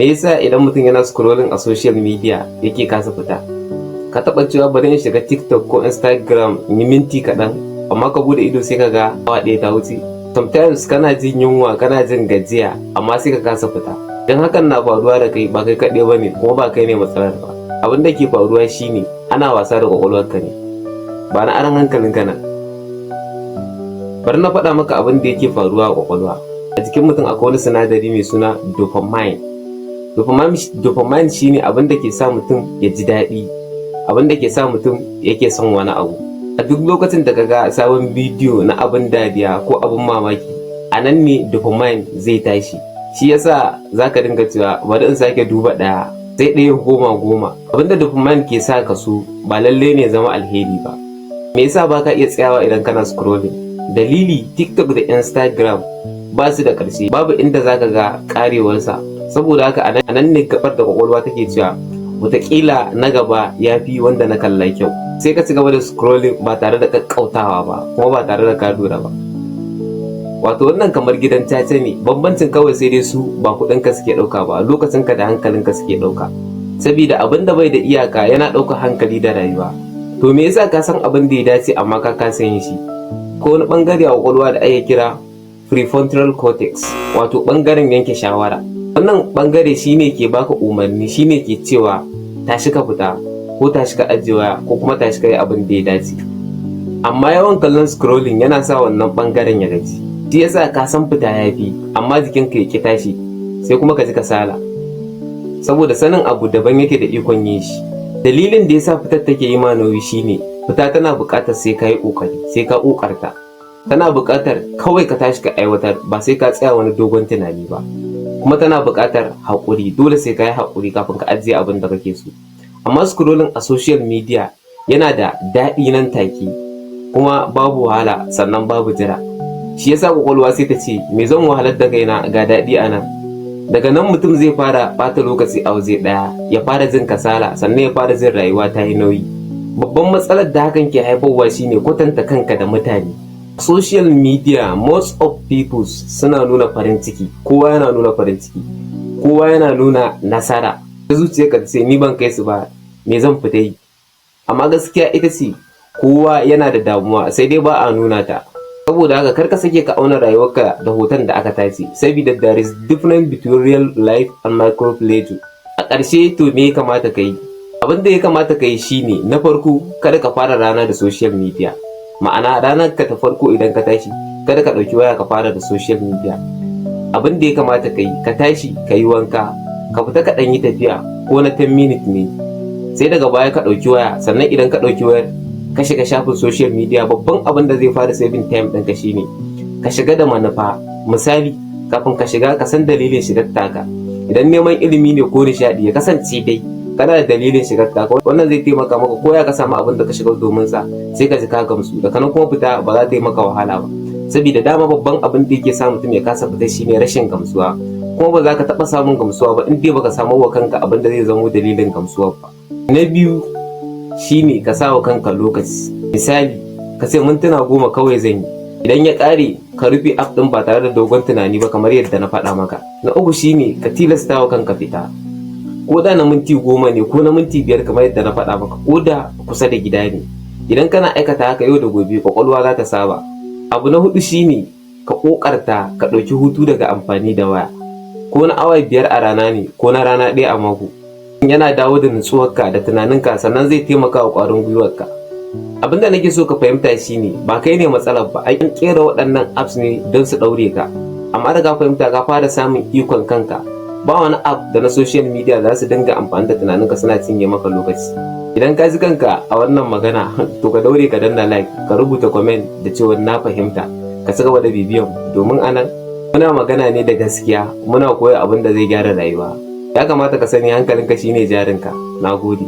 Me yasa idan mutum yana scrolling a social media yake kasa fita? Ka taɓa cewa, "Bari in shiga TikTok ko Instagram in yi minti kaɗan," amma ka bude ido sai ka ga awa ɗaya ta wuce? Sometimes kana jin yunwa, kana jin gajiya, amma sai ka kasa fita. Idan hakan na faruwa da kai, ba kai kaɗai ba ne, kuma ba kai ne matsalar ba. Abin da ke faruwa shine ana wasa da ƙwaƙwalwarka ne. Ba na aron hankalinka nan. Bari na faɗa maka abin da yake faruwa a ƙwaƙwalwa. A jikin mutum akwai wani sinadari mai suna dopamine. Dopamine shine abin da ke sa mutum ya ji daɗi, abin da ke sa mutum yake son wani abu. A duk lokacin da ka ga sabon bidiyo na abin dariya ko abin mamaki, a nan ne dopamine zai tashi. Shi yasa za ka dinga cewa, "Bari in sake duba ɗaya," sai ɗaya goma goma. Abin da dopamine ke sa ka so ba lalle ne zama alheri ba. Me yasa ba ka iya tsayawa idan kana scrolling? Dalili, TikTok da Instagram ba su da ƙarshe, babu inda za ka ga ƙarewarsa. Saboda haka a nan ne gabar da kwakwalwa take cewa, "Wataƙila na gaba ya fi wanda na kalla kyau." Sai ka ci gaba da scrolling ba tare da ƙaƙƙautawa ba, kuma ba tare da ka lura ba. Wato wannan kamar gidan caca ne, bambancin kawai sai dai su ba kuɗinka suke ɗauka ba, lokacinka da hankalinka suke ɗauka. Sabida abin da bai da iyaka yana ɗaukar hankali da rayuwa. To me yasa ka san abin da ya dace amma ka kasa yin shi? Ko wani ɓangare a kwakwalwa da ake kira prefrontal cortex, wato ɓangaren yanke shawara. Wannan bangare shine ke baka umarni, shine ke cewa tashi ka fita, ko tashi ka ajiye waya, ko kuma tashi ka yi abin da ya dace. Amma yawan kallon scrolling yana sa wannan bangaren ya gaji. Shi yasa ka san fita ya fi, amma jikinka ya ki tashi, sai kuma ka ji kasala. Saboda sanin abu daban yake da ikon yin shi. Dalilin da yasa fitar take yi ma nauyi shine fita tana buƙatar sai ka yi ƙoƙari, sai ka ƙoƙarta. Tana buƙatar kawai ka tashi ka aiwatar, ba sai ka tsaya wani dogon tunani ba. Kuma tana buƙatar haƙuri, dole sai ka yi haƙuri kafin ka ajiye abin da kake so. Amma scrolling a social media yana da daɗi nan take, kuma babu wahala, sannan babu jira. Shi yasa kwakwalwa sai ta ce, "Me zan wahalar da kaina? Ga daɗi a nan." Daga nan mutum zai fara ɓata lokaci a waje ɗaya, ya fara jin kasala, sannan ya fara jin rayuwa ta yi nauyi. Babban matsalar da hakan ke haifarwa shine kwatanta kanka da mutane. Social media, most of people suna nuna farin ciki, kowa yana nuna farin ciki, kowa yana nuna nasara. Zuciyarka ta ce, "Ni ban kai su ba, me zan fita yi?" Amma gaskiya ita ce kowa yana da damuwa, sai dai ba a nuna ta. Saboda haka kar ka sake ka auna rayuwarka da hoton da aka tace, saboda there is difference between real life and micro pleasure. A ƙarshe, to me ya kamata ka yi? Abin da ya kamata ka yi shine, na farko, kada ka fara rana da social media. Ma'ana, ranar ka ta farko idan ka tashi, kada ka ɗauki waya ka fara da social media. Abin da ya kamata ka yi, ka tashi, ka yi wanka, ka fita, ka ɗan yi tafiya ko na 10 minutes ne, sai daga baya ka ɗauki waya. Sannan idan ka ɗauki wayar, ka shiga shafin social media, babban abin da zai fara saving time ɗinka shine ka shiga da manufa. Misali, kafin ka shiga, ka san dalilin shigar taka. Idan neman ilimi ne ko nishaɗi, ya kasance dai kana da dalilin shigar taka. Wannan zai taimaka maka ko ya ka samu abin da ka shiga domin sa, sai ka ji ka gamsu. Daga nan kuma fita ba za ta yi maka wahala ba, saboda dama babban abin da yake sa mutum ya kasa fita shine rashin gamsuwa. Kuma ba za ka taɓa samun gamsuwa ba in dai baka samu wa kanka abin da zai zamo dalilin gamsuwa ba. Na biyu shine ka sa wa kanka lokaci. Misali, ka ce mintuna 10 kawai zan yi, idan ya ƙare ka rufe app ɗin ba tare da dogon tunani ba, kamar yadda na faɗa maka. Na uku shine ka tilasta wa kanka fita, ko da na minti 10 ne ko na minti 5, kamar yadda na faɗa maka, ko da kusa da gida ne. Idan kana aikata haka yau da gobe, kwakwalwa za ta saba. Abu na hudu shine ka ƙoƙarta ka ɗauki hutu daga amfani da waya, ko na awa 5 a rana ne, ko na rana ɗaya a mako. Yana dawo da nutsuwarka da tunaninka, sannan zai taimaka wa ƙwarin gwiwarka. Abin da nake so ka fahimta shine ba kai ne matsalar ba, an ƙera waɗannan apps ne don su ɗaure ka. Amma da ka fahimta, ka fara samun ikon kanka, ba wani app da na social media za su dinga amfani da tunaninka suna cinye maka lokaci. Idan ka ji kanka a wannan magana, to ka daure ka danna like, ka rubuta comment da cewa "Na fahimta". Ka ci gaba da bibiyan, domin anan muna magana ne da gaskiya, muna koya abin da zai gyara rayuwa. Ya kamata ka sani, hankalinka shine jarinka. Na gode.